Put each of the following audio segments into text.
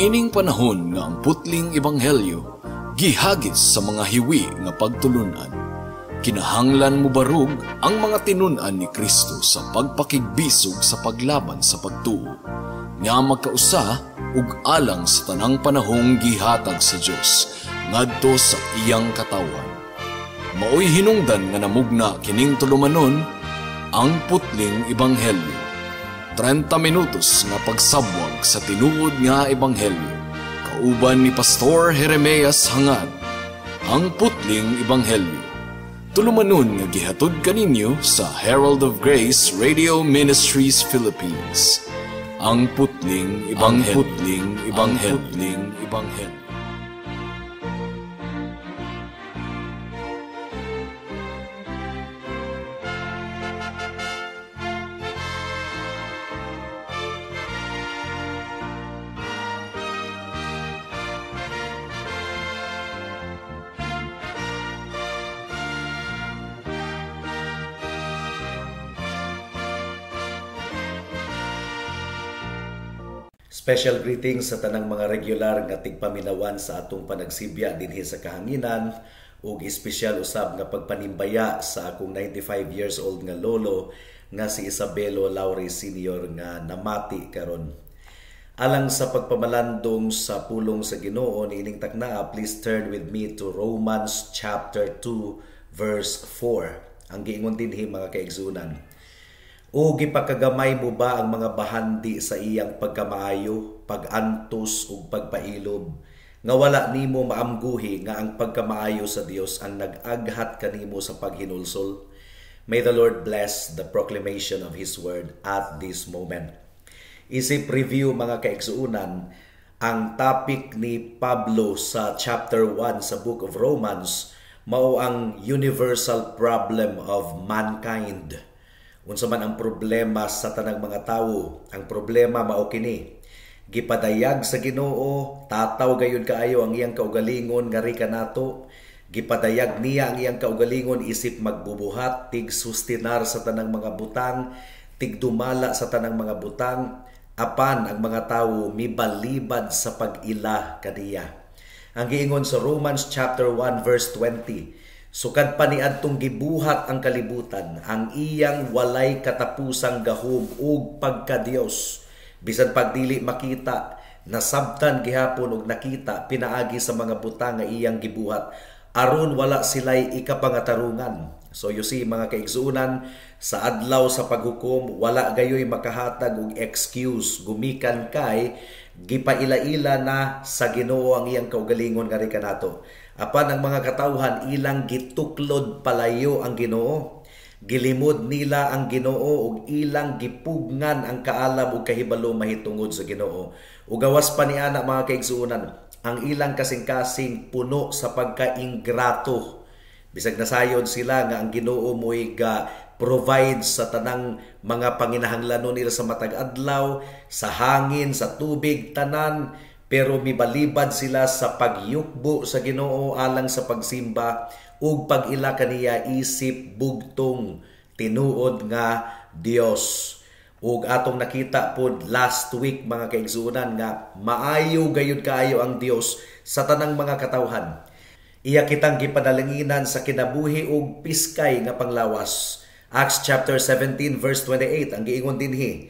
Niining panahon nga ang putling ebanghelyo gihagis sa mga hiwi nga pagtulunan, kinahanglan mobarog ang mga tinun-an ni Kristo sa pagpakigbisog sa paglaban sa pagtuo, nga magkausa ug alang sa tanang panahong gihatag sa Dios ngadto sa iyang katawhan. Maoy hinungdan nga namugna kining tulumanon, Ang Putling Ebanghelyo. 30 minutos nga pagsabwag sa tinuod nga ebanghelyo. Kauban ni Pastor Jeremias Hangad, Ang Putling Ebanghelyo. Tulumanon nga gihatod kaninyo sa Herald of Grace Radio Ministries Philippines. Ang Putling Ebanghelyo. Ang Putling Ebanghelyo. Putling Ebanghelyo. Special greetings sa tanang mga regular nga tigpaminawan sa atong panagsibya dinhi sa kahanginan ug espesyal usab nga pagpanimbaya sa akong 95 years old nga lolo nga si Isabelo Laure Sr. nga namati karon. Alang sa pagpamalandong sa pulong sa Ginoo niining taknaa, please turn with me to Romans chapter 2 verse 4. Ang giingon dinhi, mga kaigsunan: "O gipakagamay mo ba ang mga bahandi sa iyang pagkamaayo, pag-antos ug pagpailob, nga wala nimo maamguhi nga ang pagkamaayo sa Dios ang nag-aghat kanimo sa paghinulsol?" May the Lord bless the proclamation of His word at this moment. Isip review, mga kaigsuunan, ang topic ni Pablo sa chapter 1 sa Book of Romans mao ang universal problem of mankind. Unsa man ang problema sa tanang mga tawo? Ang problema mao kini: Gipadayag sa Ginoo, tataw gayud kaayo ang iyang kaugalingon ngari kanato. Gipadayag niya ang iyang kaugalingon isip magbubuhat, tig sustinar sa tanang mga butang, tigdumala sa tanang mga butang, apan ang mga tawo mibalibad sa pag-ila kaniya. Ang giingon sa Romans chapter 1 verse 20, sukad pa niadtong gibuhat ang kalibutan, ang iyang walay katapusang gahom ug pagka-Dios, bisan pagdili makita, nasabtan gihapon og nakita pinaagi sa mga butang nga iyang gibuhat, aron wala sila'y ikapangatarungan. So you see, mga kaigsuonan, sa adlaw sa paghukom, wala gayoy makahatag og excuse gumikan kay gipaila-ila na sa Ginoo ang iyang kaugalingon ngari kanato. Apan ang mga katawhan, ilang gituklod palayo ang Ginoo. Gilimod nila ang Ginoo ug ilang gipugngan ang kaalam ug kahibalo mahitungod sa Ginoo. Ug gawas pa ni ana, mga kaigsuonan, ang ilang kasing-kasing puno sa pagkaingrato. Bisag nasayod sila nga ang Ginoo mo'y ga provide sa tanang mga panginahanglanon nila sa matag adlaw, sa hangin, sa tubig, tanan, pero mibalibad sila sa pagyukbo sa Ginoo alang sa pagsimba ug pag-ila kaniya isip bugtong tinuod nga Dios. Ug atong nakita pod last week, mga kaigsuonan, nga maayo gayud kaayo ang Dios sa tanang mga katawhan. Iya kitang gipanalanginan sa kinabuhi ug piskay nga panglawas. Acts chapter 17 verse 28 ang giingon dinhi: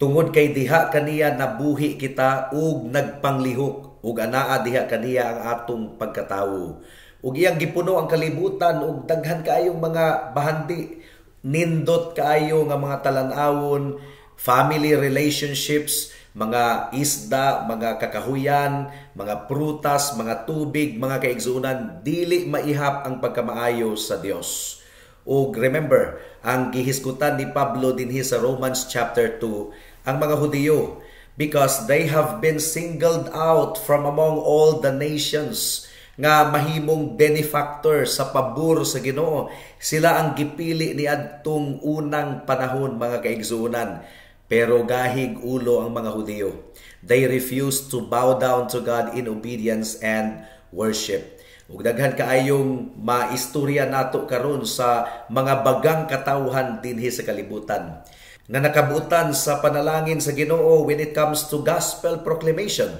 "Tungod kay diha kaniya nabuhi kita ug nagpanglihok, ug anaa diha kaniya ang atong pagkatawo." Ug iyang gipuno ang kalibutan og daghan kaayong mga bahandi, nindot kaayo nga mga talan-awon, family relationships, mga isda, mga kakahuyan, mga prutas, mga tubig, mga kaigsuonan, dili maihap ang pagkamaayo sa Dios. Ug remember, ang gihisgutan ni Pablo dinhi sa Romans chapter 2 ang mga Hudiyo because they have been singled out from among all the nations nga mahimong benefactor sa pabor sa Ginoo. Sila ang gipili ni adtong unang panahon, mga kaigsuonan. Pero gahig ulo ang mga Hudiyo. They refused to bow down to God in obedience and worship. Ug daghan kaayong maistorya nato karon sa mga bagang katawhan dinhi sa kalibutan nga nakabutan sa panalangin sa Ginoo when it comes to gospel proclamation.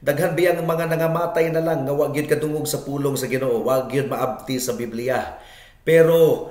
Daghan biya ang mga nangamatay na lang nga wa gyud kadungog sa pulong sa Ginoo, wa gyud maabti sa Biblia. Pero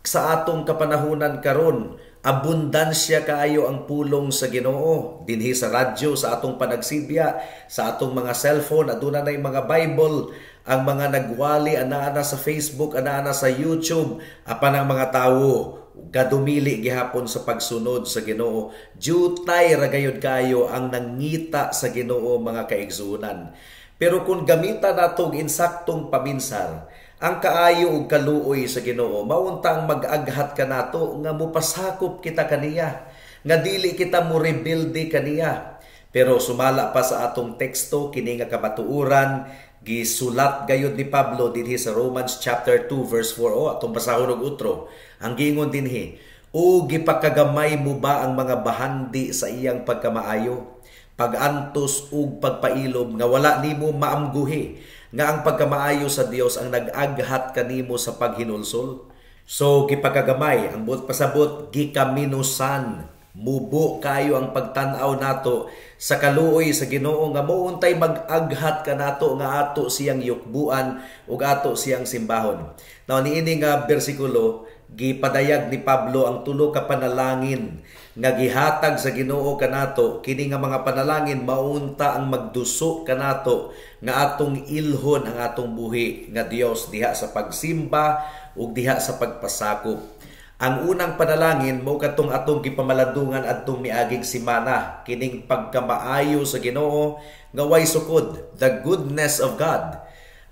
sa atong kapanahunan karon, abundansya kaayo ang pulong sa Ginoo dinhi sa radyo, sa atong panagsibya, sa atong mga cellphone aduna nay mga Bible. Ang mga nagwali anaa na sa Facebook, anaa na sa YouTube, apan ang mga tawo gadumili gihapon sa pagsunod sa Ginoo. Jutay ra gayud kayo ang nangita sa Ginoo, mga kaigsuonan. Pero kung gamita nato og insaktong paminsar ang kaayo ug kaluoy sa Ginoo, maunta ang mag-aghat kanato nga mopasakop kita kaniya, nga dili kita mo rebelde kaniya. Pero sumala pa sa atong teksto, kini nga kamatuoran gisulat gayud ni Pablo dinhi sa Romans chapter 2 verse 4. O atong basahon og utro. Ang giingon dinhi, "O gipakagamay mo ba ang mga bahandi sa iyang pagkamaayo, pagantos ug pagpailob nga wala nimo maamguhi nga ang pagkamaayo sa Dios ang nag-aghat kanimo sa paghinulsol?" So gipakagamay, ang buot pasabot, gikaminusan. Mubo kayo ang pagtan-aw nato sa kaluoy sa Ginoo nga mountay mag-aghat kanato nga ato siyang yukbuan ug ato siyang simbahon. Now, niini nga bersikulo, gipadayag ni Pablo ang tulo ka panalangin nga gihatag sa Ginoo kanato. Kini nga mga panalangin maunta ang magduso kanato nga atong ilhon ang atong buhi nga Dios diha sa pagsimba ug diha sa pagpasakop. Ang unang panalangin mao katong atong gipamalandungan adtong miaging semana, kining pagkamaayo sa Ginoo nga way sukod, the goodness of God.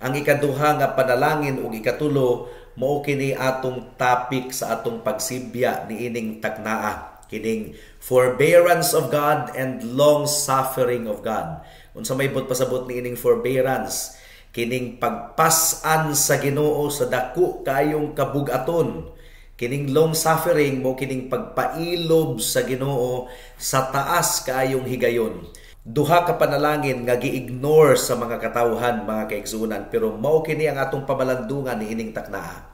Ang ikaduha nga panalangin ug ikatulo mao kini atong topic sa atong pagsibya niining taknaa, kining forbearance of God and long suffering of God. Unsa may buot pasabot niining forbearance? Kining pagpas-an sa Ginoo sa dako kayong kabug-aton. Kining long suffering mo kining pagpailob sa Ginoo sa taas kaayong higayon. Duha ka panalangin nga gi-ignore sa mga katawhan, mga kaigsuonan, pero mao kini ang atong pamalandungan niining taknaa.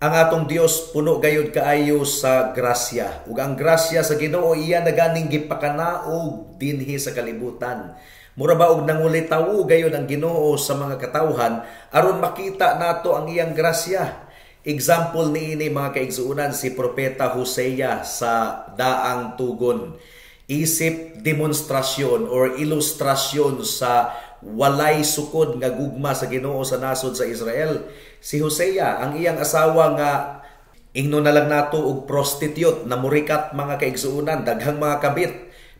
Ang atong Dios puno gayud kaayo sa grasya, ug ang grasya sa Ginoo iya na ganing gipakanaog dinhi sa kalibutan. Mura ba og nangulitawo gayud ang Ginoo sa mga katawhan aron makita nato ang iyang grasya. Example niini, mga kaigsuonan, si Propeta Hosea sa Daang Tugon. Isip demonstrasyon or ilustrasyon sa walay sukod nga gugma sa Ginoo sa nasod sa Israel. Si Hosea, ang iyang asawa nga ingno na lang nato og prostitute na murikat, mga kaigsuonan, daghang mga kabit.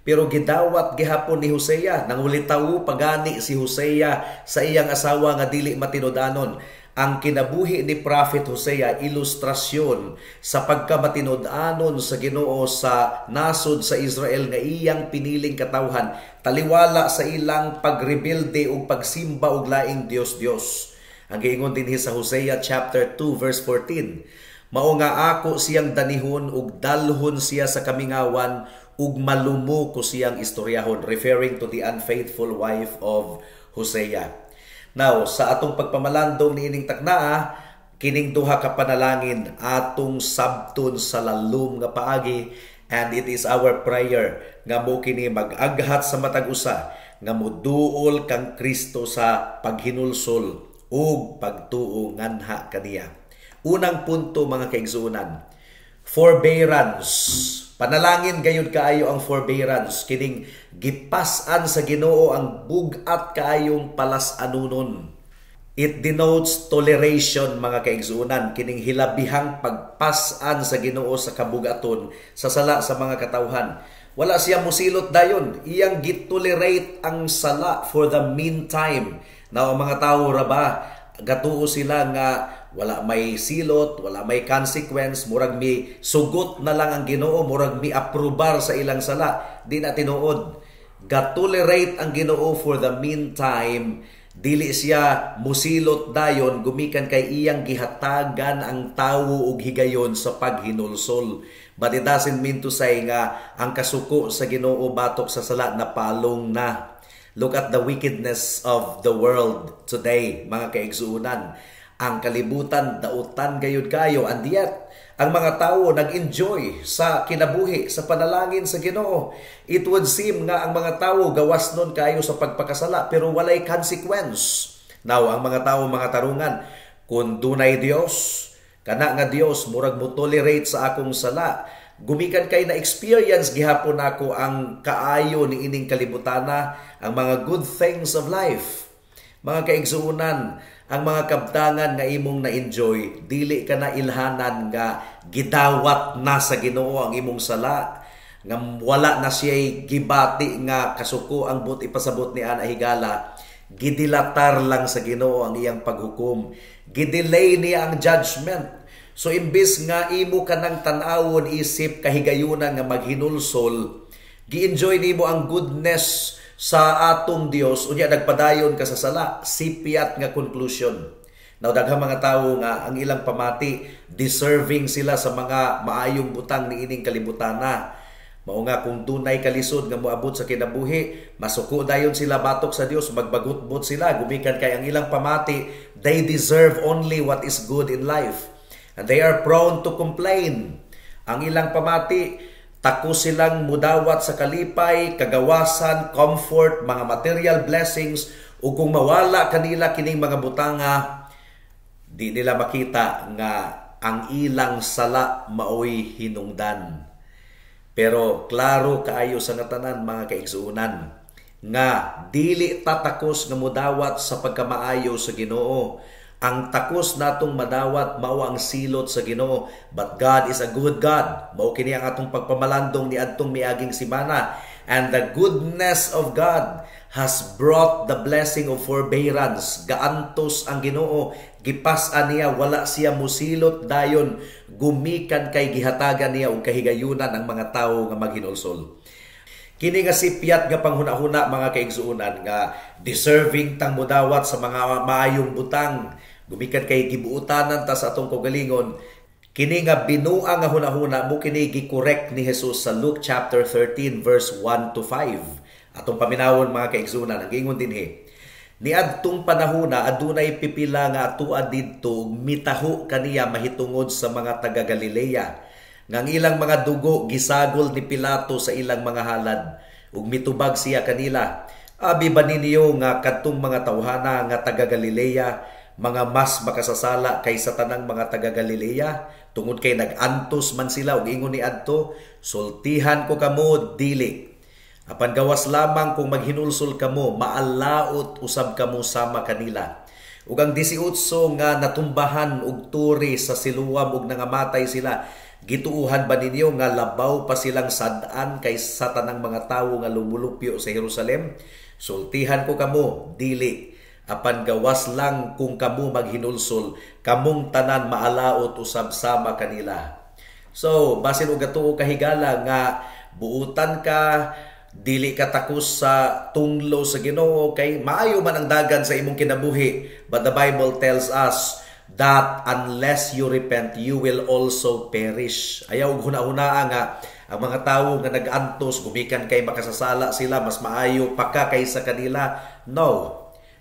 Pero gidawat gihapon ni Hosea, nangulitawo pagani si Hosea sa iyang asawa nga dili matinud-anon. Ang kinabuhi ni Prophet Hosea, ilustrasyon sa pagkamatinud-anon sa Ginoo sa nasod sa Israel nga iyang piniling katawhan, taliwala sa ilang pagrebelde ug pagsimba og laing Dios-Dios. Ang giingon dinhi sa Hosea chapter 2 verse 14, "Mao nga ako siyang danihon ug dalhon siya sa kamingawan ug malumo ko siyang istoryahon," referring to the unfaithful wife of Hosea. Now, sa atong pagpamalandong niining taknaa, kining duha ka panalangin atong sabton sa lalom nga paagi, and it is our prayer nga mo kini mag-aghat sa matag usa nga moduol kang Kristo sa paghinulsol ug pagtuo nganha kaniya. Unang punto, mga kaigsuonan, forbearance. Panalangin gayud kaayo ang forbearance, kining gipas-an sa Ginoo ang bug-at kaayong palas-anunon. It denotes toleration, mga kaigsuonan, kining hilabihang pagpas-an sa Ginoo sa kabugaton sa sala sa mga katawhan. Wala siya musilot dayon, iyang gitolerate ang sala for the meantime. Now, ang mga tawo ra ba gatuo sila nga wala may silot, wala may consequence, murag mi sugot na lang ang Ginoo, murag mi aprobar sa ilang sala. Di na tinuod. Gatolerate ang Ginoo for the meantime, dili siya musilot dayon gumikan kay iyang gihatagan ang tawo og higayon sa paghinulsol. But it doesn't mean to say nga ang kasuko sa Ginoo batok sa sala na palong na. Look at the wickedness of the world today, mga kaigsuonan. Ang kalibutan dautan gayud kayo, and yet ang mga tawo nag-enjoy sa kinabuhi sa panalangin sa Ginoo. It would seem nga ang mga tawo gawas nun kayo sa pagpakasala pero walay consequence. Now, ang mga tawo, mga tarungan, kung dunay Dios, kana nga Dios murag mo tolerate sa akong sala. Gumikan kay na experience gihapon nako ang kaayo ni ining kalibutana, ang mga good things of life. Mga kaigsuonan, ang mga kabtangan nga imong na-enjoy, dili ka na ilhanan nga gidawat na sa Ginoo ang imong sala, nga wala na siya'y gibati nga kasuko ang buot ipasabot ni ana, higala. Gidilatar lang sa Ginoo ang iyang paghukom. Gidelay niya ang judgment. So imbis nga imo kanang tan-awon isip kahigayunan nga maghinulsol, gi-enjoy nimo ang goodness sa atong Dios, unya nagpadayon ka sa sala, sipyat nga conclusion. Now, daghang mga tawo nga ang ilang pamati, deserving sila sa mga maayong butang niining kalibutana. Mao nga kung dunay kalisod nga moabot sa kinabuhi, masuko dayon sila batok sa Dios, magbagutbot sila gumikan kay ang ilang pamati, they deserve only what is good in life. And they are prone to complain. Ang ilang pamati, takos silang mudawat sa kalipay, kagawasan, comfort, mga material blessings, ug kung mawala kanila kining mga butanga, di nila makita nga ang ilang sala maoy hinungdan. Pero klaro kaayo sa tanan, mga kaigsuonan, nga dili tatakos nga mudawat sa pagkamaayo sa Ginoo. Ang takos natong madawat mao ang silot sa Ginoo. But God is a good God. Mao kini ang atong pagpamalandong ni adtong miaging simana. And the goodness of God has brought the blessing of forbearance. Gaantos ang Ginoo, gipas-an niya, wala siya musilot dayon gumikan kay gihatagan niya og kahigayunan ang mga tawo nga maghinulsol. Kini nga sipyat nga panghuna-huna, mga kaigsuonan, nga deserving tang mudawat sa mga maayong butang gumikan kay gibuutanan ta sa atong kaugalingon, kini nga binuang nga hunahuna mo kini gi-correct ni Jesus sa Luke chapter 13 verse 1 to 5. Atong paminawon, mga kaigsuonan. Ang giingon dinhi, "Niadtong panahona adunay pipila nga atua didto mitaho kaniya mahitungod sa mga taga Galilea nga ang ilang mga dugo gisagol ni Pilato sa ilang mga halad. Ug mitubag siya kanila, 'Abi ba ninyo nga kadtong mga tawhana nga taga Galilea mga mas makasasala kaysa tanang mga taga Galilea tungod kay nag-antos man sila og ingon ni adto? Sultihan ko kamo, dili. Apan gawas lamang kung maghinulsol kamo, maalaot usab kamo sama kanila. Ug ang 18 nga natumbahan og turi sa Siloam ug nangamatay sila, gituuhan ba ninyo nga labaw pa silang sad-an kaysa tanang mga tawo nga lumulupyo sa Jerusalem? Sultihan ko kamo, dili. Apan gawas lang kung kamo maghinulsol, kamong tanan maalaot usab sama kanila." So, basin og gatuo kahigala nga buutan ka, dili ka takos sa tunglo sa Ginoo kay maayo man ang dagan sa imong kinabuhi. But the Bible tells us that unless you repent, you will also perish. Ayaw og huna-hunaa nga ang mga tawo nga nag-antos gumikan kay makasasala sila, mas maayo pa ka kaysa kanila. No.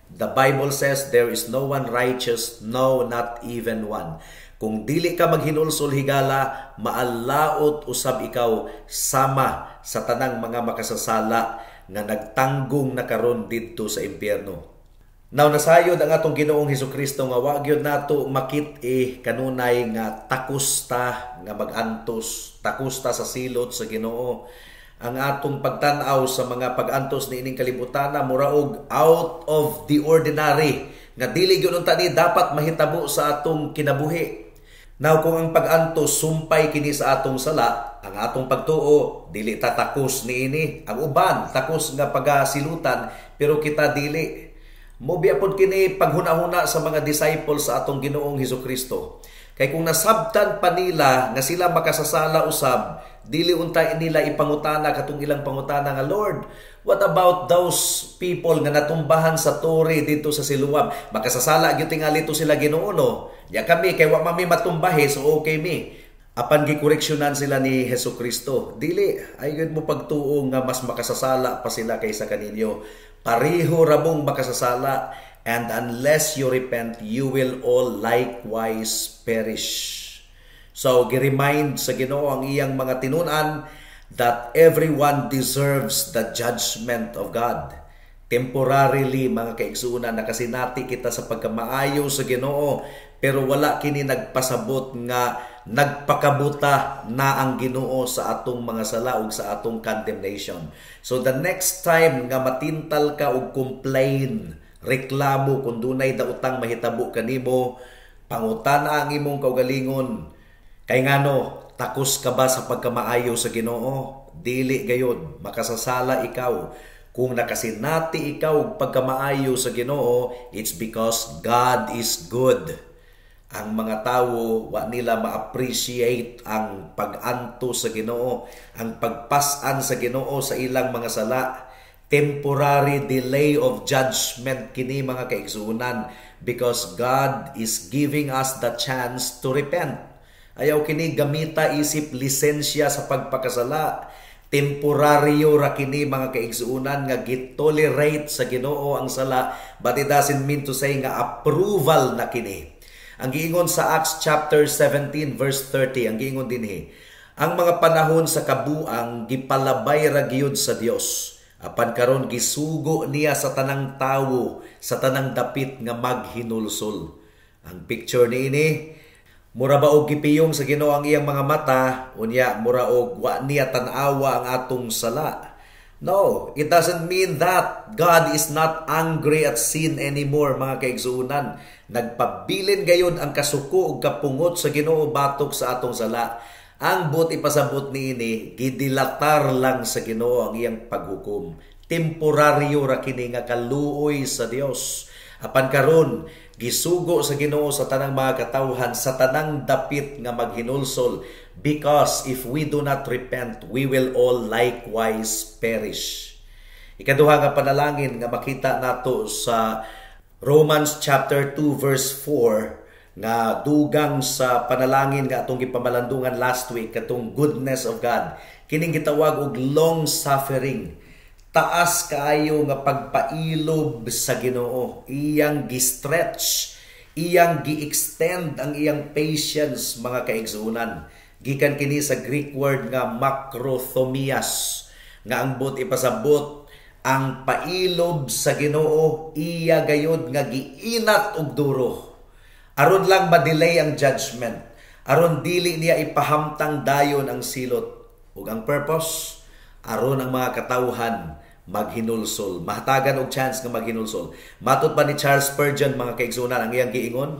The Bible says there is no one righteous, no, not even one. Kung dili ka maghinulsol, higala, maalaot usab ikaw sama sa tanang mga makasasala nga nagtanggong na karon didto sa impyerno. Now, nasayod ang atong Ginoong Hesukristo nga wa gyud nato makit-i kanunay nga takos ta nga mag-antos, takos ta sa silot sa Ginoo. Ang atong pagtan-aw sa mga pag-antos niining kalibutan mura og out of the ordinary nga dili gyud unta ni dapat mahitabo sa atong kinabuhi. Now, kung ang pag-antos sumpay kini sa atong sala, ang atong pagtuo dili ta takos niini. Ang uban takos nga pagasilutan, pero kita dili. Mobiya pod kini paghuna-huna sa mga disciples sa atong Ginoong Hesukristo. Kay kung nasabtan pa nila nga sila makasasala usab, dili unta nila ipangutana katong ilang pangutana nga, "Lord, what about those people nga natumbahan sa tore dito sa Siloam? Makasasala gyud tingali to sila, Ginoo, no? Ya kami kay wa mami matumbahe, so okay mi." Apan gikoreksyonan sila ni Hesus Kristo. "Dili, ay gyud mo pagtuo nga mas makasasala pa sila kaysa kaninyo. Pareho ra mong makasasala." And unless you repent, you will all likewise perish." So, gi-remind sa Ginoo ang iyang mga tinunan that everyone deserves the judgment of God. Temporarily, mga kaigsuonan, nakasinati kita sa pagkamaayo sa Ginoo, pero wala kini nagpasabot nga nagpakabuta na ang Ginoo sa atong mga sala ug sa atong condemnation. So the next time nga matintal ka og complain, reklamo kung dunay daotang mahitabo kanimo, pangutana ang imong kaugalingon. Kay ngano, takos ka ba sa pagkamaayo sa Ginoo? Dili gayod, makasasala ikaw. Kung nakasinati ikaw og pagkamaayo sa Ginoo, it's because God is good. Ang mga tawo, wa nila ma-appreciate ang pag-anto sa Ginoo, ang pagpas-an sa Ginoo sa ilang mga sala. Temporary delay of judgment kini, mga kaigsuonan, because God is giving us the chance to repent. Ayaw kini gamita isip lisensya sa pagpakasala. Temporaryo ra kini, mga kaigsuonan, nga gitolerate sa Ginoo ang sala, but it doesn't mean to say nga approval na kini. Ang giingon sa Acts chapter 17 verse 30, ang giingon dinhi, "Ang mga panahon sa kabuang gipalabay ra giyud sa Dios. Apan karon gisugo niya sa tanang tawo sa tanang dapit nga maghinulsol." Ang picture niini, mura ba og gipiyong sa Ginoo ang iyang mga mata, unya mura og wa niya tan-awa ang atong sala. No, it doesn't mean that God is not angry at sin anymore, mga kaigsuonan. Nagpabilin gayud ang kasuko ug kapungot sa Ginoo batok sa atong sala. Ang buot ipasabot niini, gidilatar lang sa Ginoo ang iyang paghukom. Temporaryo ra kini nga kaluoy sa Dios. Apan karon, gisugo sa Ginoo sa tanang mga katawhan sa tanang dapit nga maghinulsol, because if we do not repent, we will all likewise perish. Ikaduha nga panalangin nga makita nato sa Romans chapter 2 verse 4 nga dugang sa panalangin nga atong gipamalandungan last week, katong goodness of God. Kining gitawag og long suffering. Taas kaayo nga pagpailob sa Ginoo. Iyang gi-stretch, iyang gi-extend ang iyang patience, mga kaigsuonan. Gikan kini sa Greek word nga macrothomias, nga ang buot ipasabot, ang pailob sa Ginoo iya gayod nga giinat og duro aron lang ma-delay ang judgment, aron dili niya ipahamtang dayon ang silot, ug ang purpose aron ang mga katawhan maghinulsol, mahatagan og chance nga maghinulsol. Matod pa ni Charles Spurgeon, mga kaigsuonan, ang iyang giingon,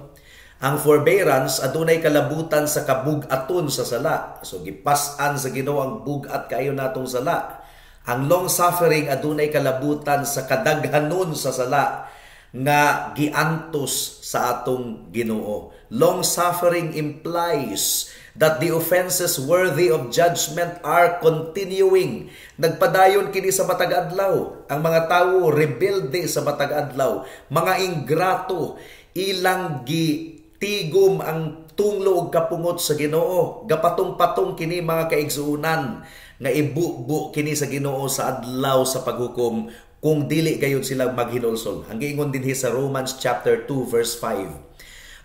ang forbearance adunay kalabutan sa kabug-aton sa sala. So gipas-an sa Ginoo ang bug-at kaayo natong sala. Ang long suffering adunay kalabutan sa kadaghanon sa sala nga giantos sa atong Ginoo. Long suffering implies that the offenses worthy of judgment are continuing. Nagpadayon kini sa matag adlaw. Ang mga tawo rebelde sa matag adlaw, mga ingrato, ilang gitigom ang tunglo og kapungot sa Ginoo. Gapatong-patong kini, mga kaigsuonan, nga ibubo kini sa Ginoo sa adlaw sa paghukom kung dili gayud sila maghinulsol. Ang giingon dinhi sa Romans chapter 2 verse 5,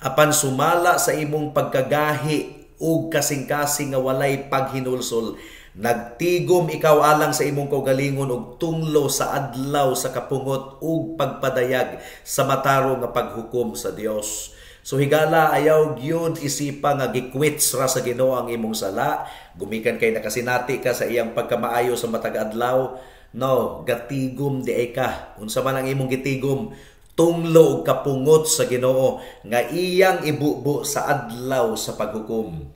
"Apan sumala sa imong pagkagahi ug kasing-kasing nga walay paghinulsol, nagtigom ikaw alang sa imong kaugalingon og tunglo sa adlaw sa kapungot ug pagpadayag sa matarong nga paghukom sa Dios." So higala, ayaw gyud isipa nga giquits ra sa Ginoo ang imong sala gumikan kay nakasinati ka sa iyang pagkamaayo sa matag adlaw. No, gatigom diay ka. Unsa man ang imong gitigom? Tunglo og kapungot sa Ginoo nga iyang ibubo sa adlaw sa paghukom.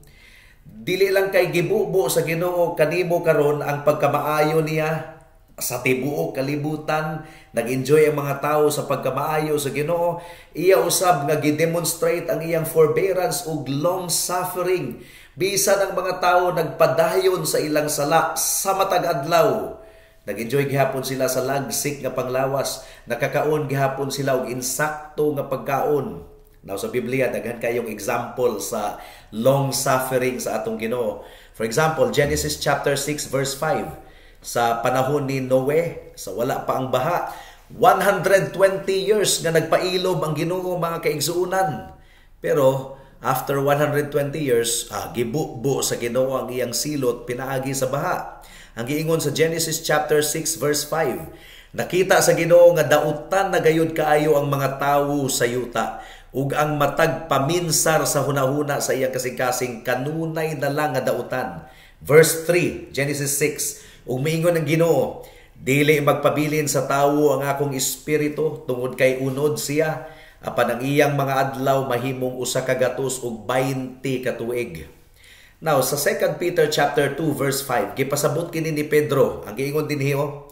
Dili lang kay gibubo sa Ginoo kanimo karon ang pagkamaayo niya sa tibuok kalibutan, nag-enjoy ang mga tao sa pagkamaayo sa Ginoo, iya usab nga gi-demonstrate ang iyang forbearance ug long suffering. Bisan ang mga tao nagpadayon sa ilang sala sa matag adlaw, nag-enjoy gihapon sila sa lagsik nga panglawas, nakakaon gihapon sila og insakto nga pagkaon. Now sa Biblia, daghan kayong example sa long suffering sa atong Ginoo. For example, Genesis chapter 6 verse 5. Sa panahon ni Noe, sa wala pa ang baha, 120 years nga nagpailob ang Ginoo, mga kaigsuonan. Pero after 120 years, gibubo sa Ginoo ang iyang silot pinaagi sa baha. Ang giingon sa Genesis chapter 6 verse 5, nakita sa Ginoo nga dautan na gayud kaayo ang mga tawo sa yuta ug ang matag paminsar sa hunahuna sa iyang kasing-kasing kanunay na lang nga dautan. Verse 3, Genesis 6, ug miingon ang Ginoo, "Dili magpabilin sa tawo ang akong espiritu tungod kay unod siya, apan ang iyang mga adlaw mahimong 120 ka tuig." Now, sa 2 Peter chapter 2 verse 5, gipasabot kini ni Pedro, ang giingon dinhi oh,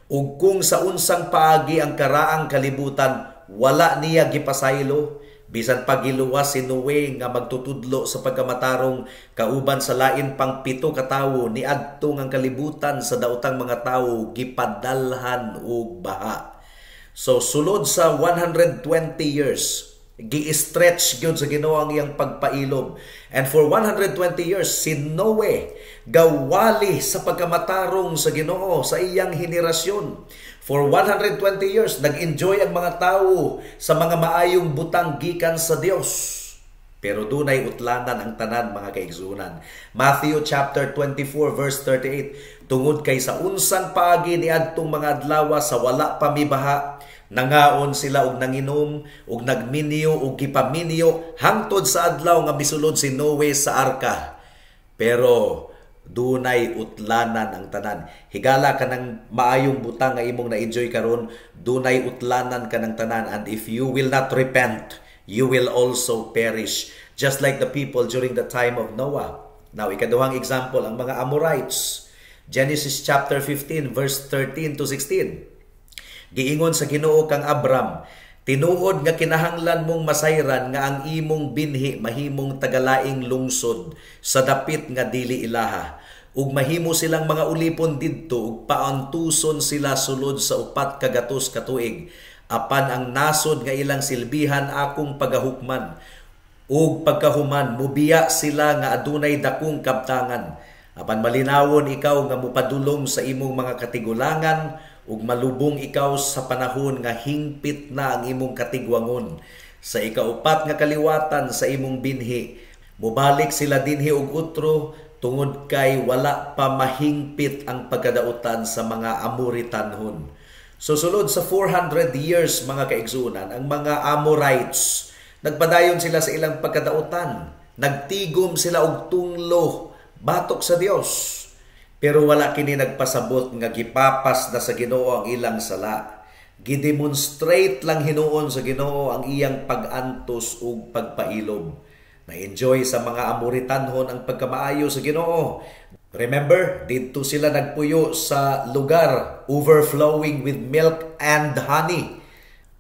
"Ug kung sa unsang paagi ang karaang kalibutan wala niya gipasaylo, bisan pa giluwas si Noe nga magtutudlo sa pagkamatarong kauban sa lain pang 7 ka tawo, niadto ang kalibutan sa daotang mga tawo gipadalhan og baha." So sulod sa 120 years, gi-stretch gyud sa Ginoo ang iyang pagpailob. And for 120 years si Noe gawali sa pagkamatarong sa Ginoo sa iyang henerasyon. For 120 years nag-enjoy ang mga tawo sa mga maayong butang gikan sa Dios. Pero dunay utlanan ang tanan, mga kaigsuonan. Matthew chapter 24 verse 38, "Tungod kay sa unsang paagi niadtong mga adlaw sa wala pa mibaha, nangaon sila og nanginom og nagminyo og gipaminyo hangtod sa adlaw nga misulod si Noe sa arka." Pero dunay utlanan ang tanan. Higala kanang maayong butang nga imong na-enjoy karon, dunay utlanan kanang tanan, and if you will not repent, you will also perish, just like the people during the time of Noah. Now, ikaduhang example, ang mga Amorites. Genesis chapter 15 verse 13 to 16. Giingon sa Ginoo kang Abram, "Tinuod nga kinahanglan mong masayran nga ang imong binhi mahimong tagalaing lungsod sa dapit nga dili ilaha, ug mahimo silang mga ulipon didto ug paantuson sila sulod sa 400 ka tuig. Apan ang nasod nga ilang silbihan akong pagahukman, ug pagkahuman mubiya sila nga adunay dakong kabtangan. Apan malinawon ikaw nga mupadulong sa imong mga katigulangan ug malubong ikaw sa panahon nga hingpit na ang imong katigwangon. Sa ikaupat nga kaliwatan sa imong binhi, mubalik sila dinhi og utro, tungod kay wala pa mahingpit ang pagkadautan sa mga Amoritanhon." So sulod sa 400 years, mga kaigsuonan, ang mga Amorites nagpadayon sila sa ilang pagkadautan. Nagtigom sila og tunglo batok sa Dios. Pero wala kini nagpasabot nga gipapas na sa Ginoo ang ilang sala. Gidemonstrate lang hinuon sa Ginoo ang iyang pag-antos ug pagpailob. Na-enjoy sa mga Amoritanhon ang pagkamaayo sa Ginoo. Remember, didto sila nagpuyo sa lugar overflowing with milk and honey.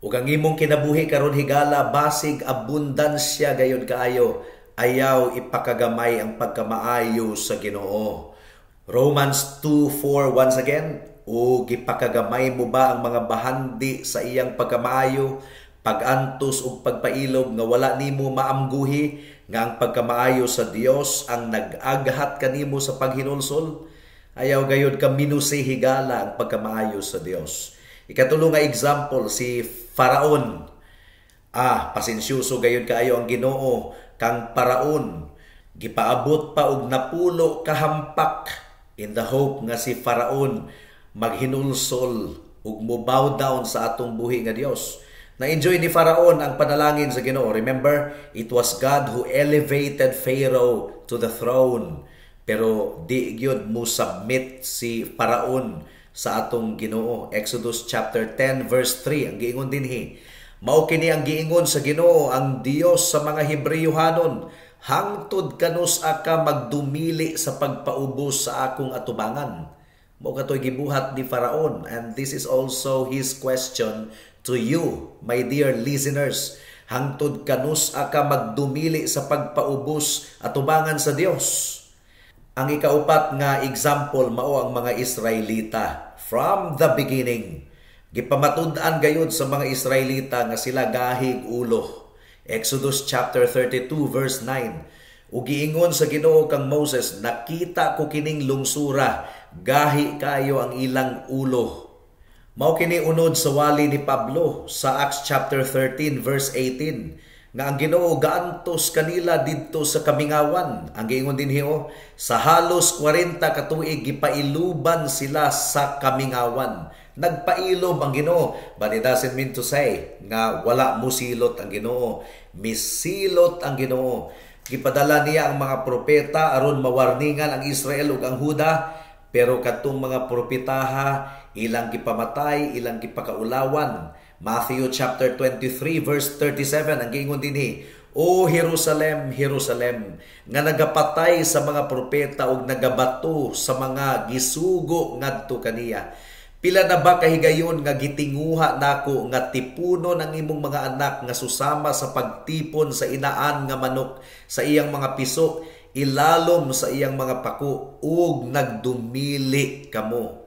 Ug ang imong kinabuhi karon, higala, basig abundansya gayud kaayo. Ayaw ipakagamay ang pagkamaayo sa Ginoo. Romans 2:4 once again, "O gipakagamay mo ba ang mga bahandi sa iyang pagkamaayo, pagantos ug pagpailob nga wala nimo maamguhi nga ang pagkamaayo sa Dios ang nag-aghat kanimo sa paghinulsol?" Ayaw gayud ka minusi, higala, ang pagkamaayo sa Dios. Ikatulo nga example, si Faraon. Pasensyoso gayud kaayo ang Ginoo kang Paraon. Gipaabot pa og 10 ka hampak in the hope nga si Faraon maghinulsol ug mo bow down sa atong buhi nga Dios. Na-enjoy ni Faraon ang panalangin sa Ginoo. Remember, it was God who elevated Pharaoh to the throne. Pero di gyud mo submit si Faraon sa atong Ginoo. Exodus chapter 10 verse 3 ang giingon dinhi. "Mao kini ang giingon sa Ginoo, ang Dios sa mga Hebreohanon: Hangtod kanus-a ka magdumili sa pagpaubos sa akong atubangan?" Mao katoy gibuhat ni Faraon, and this is also his question to you, my dear listeners. Hangtod kanus-a ka magdumili sa pagpaubos atubangan sa Dios? Ang ikaupat nga example mao ang mga Israelita. From the beginning, gipamatud-an gayud sa mga Israelita nga sila gahig ulo. Exodus chapter 32 verse 9. Ug giingon sa Ginoo kang Moses, "Nakita ko kining lungsura, gahi kayo ang ilang ulo." Mao kini unod sa wali ni Pablo sa Acts chapter 13 verse 18 nga ang Ginoo gaantos kanila didto sa kamingawan. Ang giingon dinhi oh, sa halos 40 ka tuig gipailuban sila sa kamingawan. Nagpailob ang Ginoo, but it doesn't mean to say nga wala musilot ang Ginoo. Misilot ang Ginoo. Gipadala niya ang mga propeta aron mawarningan ang Israel ug ang Huda, pero kadtong mga propetaha ilang gipamatay, ilang gipakaulawan. Matthew chapter 23 verse 37, ang giingon dinhi, "O Jerusalem, Jerusalem, nga nagapatay sa mga propeta ug nagabato sa mga gisugo ngadto kaniya. Pila na ba kahigayon nga gitinguha nako nga tipunon ang imong mga anak nga susama sa pagtipon sa inaan nga manok sa iyang mga piso ilalom sa iyang mga pako, ug nagdumili kamo."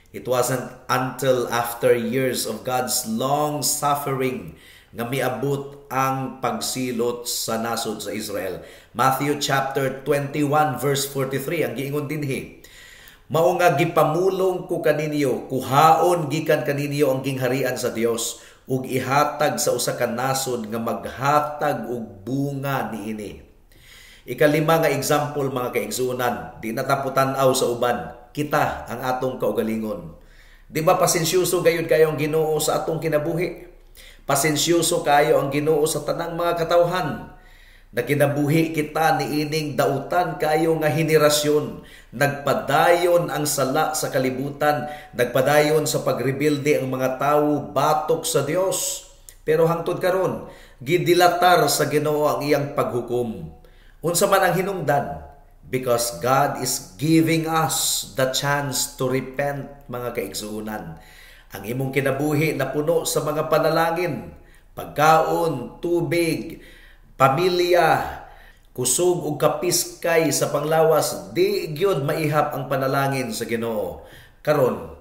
It wasn't until after years of God's long suffering nga miabot ang pagsilot sa nasod sa Israel. Matthew chapter 21 verse 43, ang giingon dinhi, "Mao nga gipamulong ko kaninyo, kuhaon gikan kaninyo ang gingharian sa Dios ug ihatag sa usa ka nasod nga maghatag og bunga niini." Ikalima nga example, mga kaigsuonan, di na ta tan-aw sa uban, kita ang atong kaugalingon. Di ba pasensyoso gayud kayo ang Ginoo sa atong kinabuhi? Pasensyoso kayo ang Ginoo sa tanang mga katawhan. Nakinabuhi kita niining dautan kayo nga henerasyon. Nagpadayon ang sala sa kalibutan, nagpadayon sa pagrebelde ang mga tawo batok sa Dios. Pero hangtod karon, gidilatar sa Ginoo ang iyang paghukom. Unsa man ang hinungdan? Because God is giving us the chance to repent, mga kaigsuonan. Ang imong kinabuhi napuno sa mga panalangin, pagkaon, tubig, pamilya, kusog ug kapiskay sa panglawas, di gyud maihap ang panalangin sa Ginoo. Karon,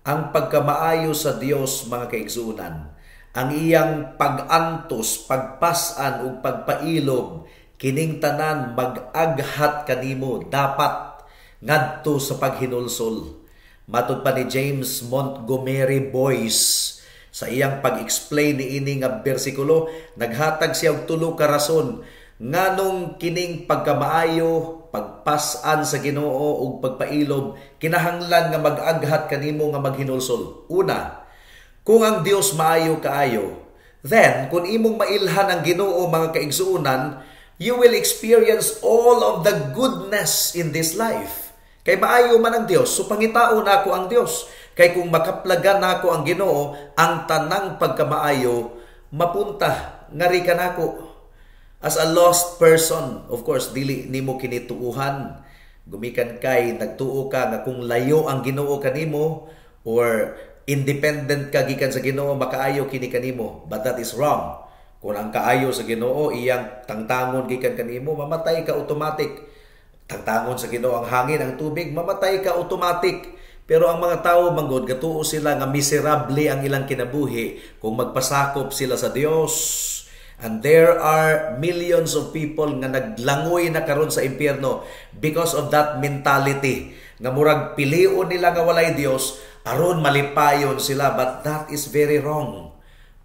ang pagkamaayo sa Dios, mga kaigsuonan, ang iyang pag-antos, pagpas-an ug pagpailob, kining tanan mag-aghat kanimo dapat ngadto sa paghinulsol. Matud pa ni James Montgomery Boice sa iyang pag-explain niini nga bersikulo, naghatag siya og tulo ka rason nganong kining pagkamaayo, pagpas-an sa Ginoo ug pagpailob kinahanglan nga mag-aghat kanimo nga maghinulsol. Una, kung ang Dios maayo kaayo, then kung imong mailhan ang Ginoo, mga kaigsuonan, you will experience all of the goodness in this life. Kay maayo man ang Dios, so pangitaon nako ang Dios. Kay kung makaplagan nako ang Ginoo, ang tanang pagkamaayo mapunta ngari kanako. As a lost person, of course, dili nimo kini tuuhan. Gumikan kay nagtuo ka nga kung layo ang Ginoo kanimo or independent ka gikan sa Ginoo, makaayo kini kanimo, but that is wrong. Kung ang kaayo sa Ginoo iyang tangtangon gikan kanimo, mamatay ka automatic. Tangtangon sa Ginoo ang hangin, ang tubig, mamatay ka automatic. Pero ang mga tao manggod gatuo sila nga miserable ang ilang kinabuhi kung magpasakop sila sa Dios. And there are millions of people nga naglangoy na karon sa impyerno because of that mentality. Nga murag pilion nila nga walay Dios aron malipayon sila, but that is very wrong.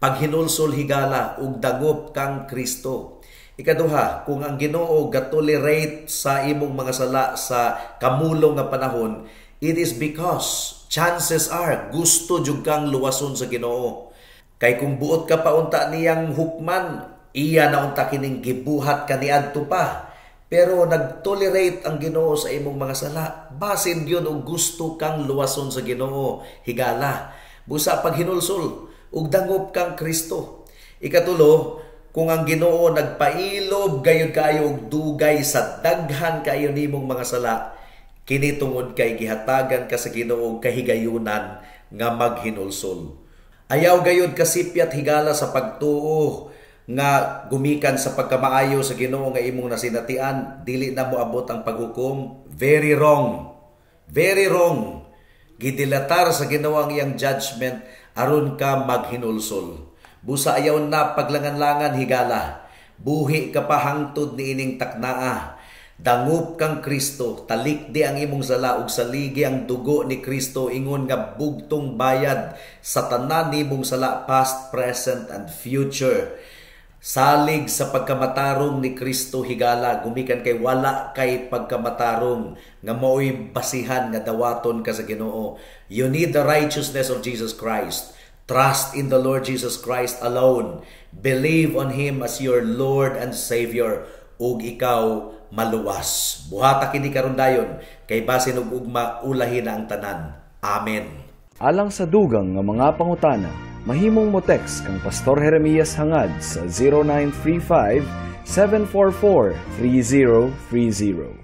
Paghinulsol, higala, ug dangop kang Kristo. Ikaduha, kung ang Ginoo gatolerate sa imong mga sala sa kamulong nga panahon, it is because chances are gusto jud kang luwason sa Ginoo. Kay kung buot ka pa unta niyang hukman, iya na unta kining gibuhat kaniadto pa. Pero nagtolerate ang Ginoo sa imong mga sala. Basin gyud og gusto kang luwason sa Ginoo, higala. Busa paghinulsol ug dangop kang Kristo. Ikatulo, kung ang Ginoo nagpailob gayud kayo og dugay sa daghan kayo nimong mga sala, kini tungod kay gihatagan ka sa Ginoo og kahigayunan nga maghinulsol. Ayaw gayud kasipyat, higala, sa pagtuo nga gumikan sa pagkamaayo sa Ginoo nga imong nasinatian, dili na moabot ang paghukom. Very wrong. Very wrong. Gidilatar sa Ginoo ang iyang judgment aron ka maghinulsol. Busa ayaw na paglangan-langan, higala. Buhi ka pa hangtod niining taknaa. Dangup kang Kristo, talikdi ang imong sala ug saligi ang dugo ni Kristo ingon nga bugtong bayad sa tanan nimong sala, past, present and future. Salig sa pagkamatarong ni Kristo, higala, gumikan kay wala kay pagkamatarong nga maoy basihan nga dawaton ka sa Ginoo. You need the righteousness of Jesus Christ. Trust in the Lord Jesus Christ alone. Believe on Him as your Lord and Savior ug ikaw maluwas. Buhata kini karon dayon kay basin og ugma ulahi na ang tanan. Amen. Alang sa dugang nga mga pangutana, mahimong mo text kang Pastor Jeremias Hangad sa 0935 744 3030.